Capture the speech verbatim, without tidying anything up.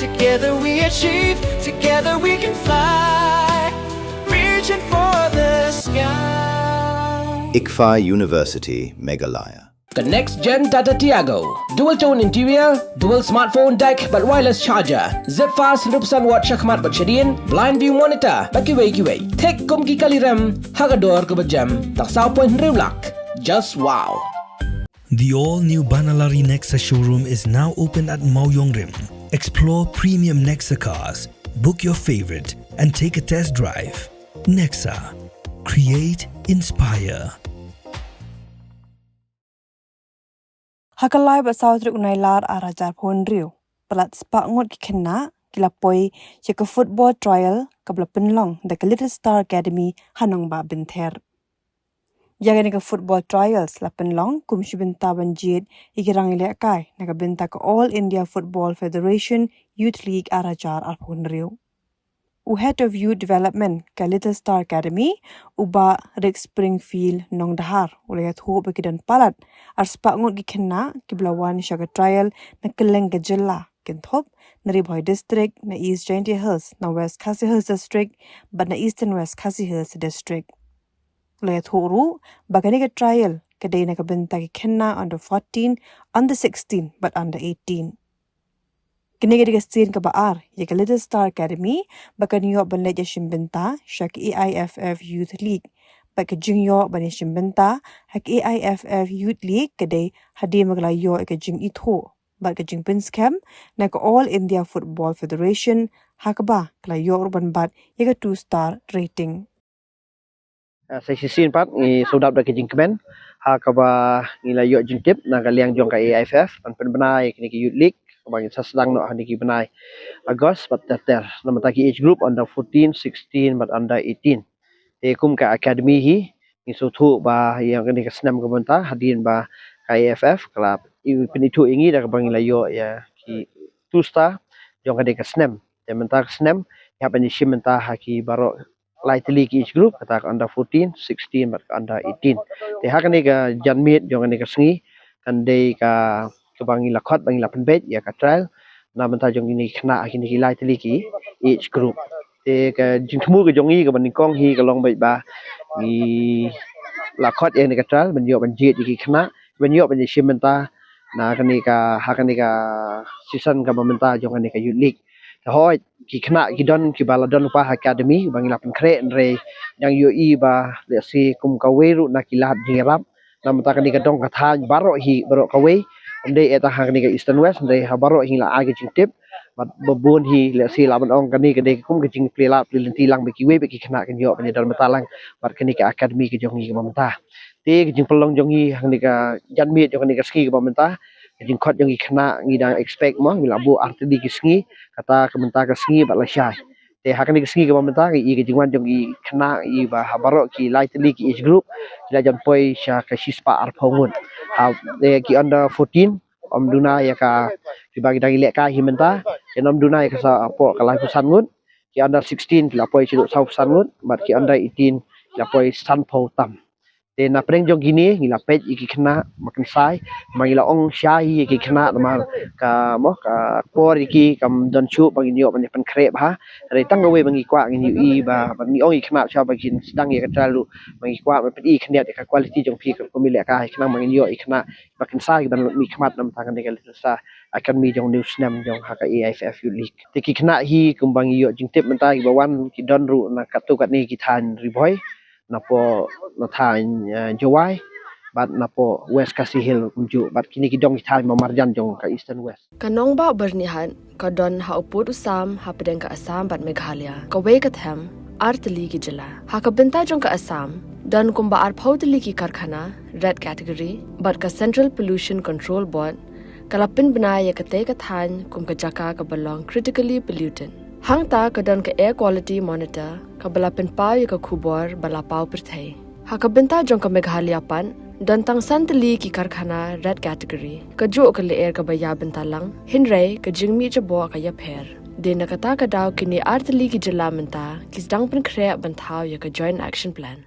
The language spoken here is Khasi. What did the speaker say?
Together we achieve, together we can fly. Reaching for the sky. ICFAI University, Meghalaya. Ka next gen Tata Tiago. Dual tone interior, dual smartphone deck bad wireless charger. Zip fast hynriew percent watt shakhmat bad shadien, blind view monitor bad kiwei kiwei. Thik kum ki kali rem ha ka dor kaba jem. Tang saw point hynriew lak. Just wow. The all-new Banalari Nexa showroom is now open at Mawïong Rim. Explore premium Nexa cars, book your favorite, and take a test drive. Nexa. Create, inspire. Ha ka lai bad saw tarik u Nailar ar hajar arphew hynriew, palat spah ngut ki khynnah ki la poi ïa ka football trial kaba la pynlong da ka Little Star Academy ha Nongbah Bynther. Ïa kane ka football trials la pynlong kum shi bynta ban jied ïa ki rangïalehkai na ka bynta ka All India Football Federation Youth League ar hajar arphew hynriew. U Head of Youth Development ka Little Star Academy, u Bah Rick Springfield Nongdahar, u la ïathuh ba ki don palat ar spah ngut ki khynnah kiba la wan sha ka trial na kylleng ka jylla, kynthup na Ri Bhoi District, na East Jaintia Hills, na West Khasi Hills District bad na Eastern West Khasi Hills District. U la ïathuh ruh ba kane ka trial ka dei na ka bynta ki khynnah under fourteen, under sixteen bad under eighteen. Kane ka dei ka sien kaba ar ïa ka Little Star Academy ba kan ïoh ban leit ïashim bynta sha ka A I F F Youth League. Bad ka jingïoh ban ïashim bynta ha ka A I F F Youth League ka dei hadien ba ka la ïoh ïa ka jingithuh bad ka jingpynskhem na ka All India Football Federation, ha kaba ka la ïoh ruh ban bat ïa ka two star rating. Ah, sa shisien pat ngi sngewdap da ka jingkmen ha kaba ngi la ïoh jingtip na ka liang jong ka A I F F ban pynbna ïa kane ka Youth League kaba ngin sa sdang noh ha kine ki bnai August bad ter ter. Namar ta ki age group under fourteen, sixteen bad under eighteen. Te kum ka academy hi ngi sngewthuh ba ïa kane ka snem ka mynta hadien ba ka A I F F ka la pynithuh ïa ngi da kaba ngi la ïoh ïa ki two star jong kane ka snem. Te mynta ka snem ngi hap ban ïashim bynta ha ki baroh lai tylli ki age group, kata ka under fourteen, sixteen bad ka under eighteen. Te ha kane ka janmiet jong kane ka sngi kan dei ka, kaba ngi la khot ba ngi la pynbeit ïa ka trial na bynta jong kine ki khynnah ha kine ki lai tylli ki age group. Te ka jingthmu ka jong ngi kaba nyngkong hi ka long beit ba ngi la khot ïa kane ka trial ban ïoh ban jied ïa ki khynnah ban ïoh ban ïashim bynta na kane ka, ha kane ka season kaba mynta jong kane ka Youth League. Te hooid ki khynnah ki don kiba la don lypa ha academy ba ngi la pynkhreh, hynrei ngi ïohi ba lehse kum kawei ruh na ki lad jingïarap. Namar ta kane ka dong ka thaiñ baroh hi, baroh kawei, ym dei eh tang ha kane ka Eastern West, hynrei ha baroh hi ngi la ai ka jingtip bad ba bun hi lehse lah ban ong kane ka dei kum ka jingplie lad plie lynti lang ba kiwei bad ki khynnah kin ïoh ban ïadon bynta lang bad kane ka academy ka jong ngi kaba mynta. Te ka jingpynlong jong ngi ha kane ka janmiet jong kane ka sngi kaba mynta, ka jingkhot jong ki khynnah ngi dang expect mo, ngi la buh ar tylli ki sngi, kata ka mynta ka sngi bad lashai. Te ha kane ka sngi kaba mynta ngi i ka jingwan jong ki khynnah, i ba ha baroh ki lai tylli ki age group ki la jan poi sha ka shispah arphew ngut. Ha, te ki under fourteen ym duna ïa ka, kiba ki dang ïalehkai hi mynta, kin ym duna ïa ka sa hapoh ka laiphew san ngut. Ki under sixteen ki la poi shaduh sawphew san ngut bad ki under eighteen ki la poi sanphew tam. Te na pdeng jong kine ngi la peit ïa ki khynnah ba kynsai, ba ngi la ong shai ïa ki khynnah namar ka mo ka por ïa ki kam don shuh ba ngin ïoh ban ïa pynkhreh bha. Hynrei tang kawei ba ngi kwah ngin ïohi ba, ba ngi ong ïa ki khynnah sha ba kin sdang ïa ka trial ruh ba ngi kwah ban pyni khyndiat ïa ka quality jong phi ka kum ïalehkai khnang ba ngin ïoh ïa ki khynnah ba kynsai ban mihkhmat namar ta kane ka Little Star Academy jong u snem jong ha ka A I F F Youth League. Te ki khynnah hi kumba ngi ïoh jingtip mynta kiba wan ki don ruh na katto katne ki thaiñ Ri Bhoi, napoh na thaiñ, eh, Jowai bad napoh West Khasi Hills kumjuh, bad kine ki dong ki thaiñ ba marjan jong ka Eastern West. Ka nongbah Byrnihat ka don ha u pud u sam hapdeng ka Assam bad Meghalaya. Kawei ka them, ar tylli ki jylla. Ha ka bynta jong ka Assam don kumba arphew tylli ki karkhana red category bad ka Central Pollution Control Board ka la pynbna ïa katei ka thaiñ kum ka jaka kaba long critically polluted. Hangta ka don ka Air Quality Monitor kaba la pynpaw ïa ka khubor ba la paw pyrthei. Ha ka bynta jong ka Meghalaya pat, don tang san tylli ki karkhana red category. Kajuh ka lyer kaba ïa bynta lang, hynrei ka jingmih jaboh ka ïapher. Dei na kata ka daw kine ar tylli ki jylla mynta ki sdang pynkhreh ban thaw ïa ka Joint Action Plan.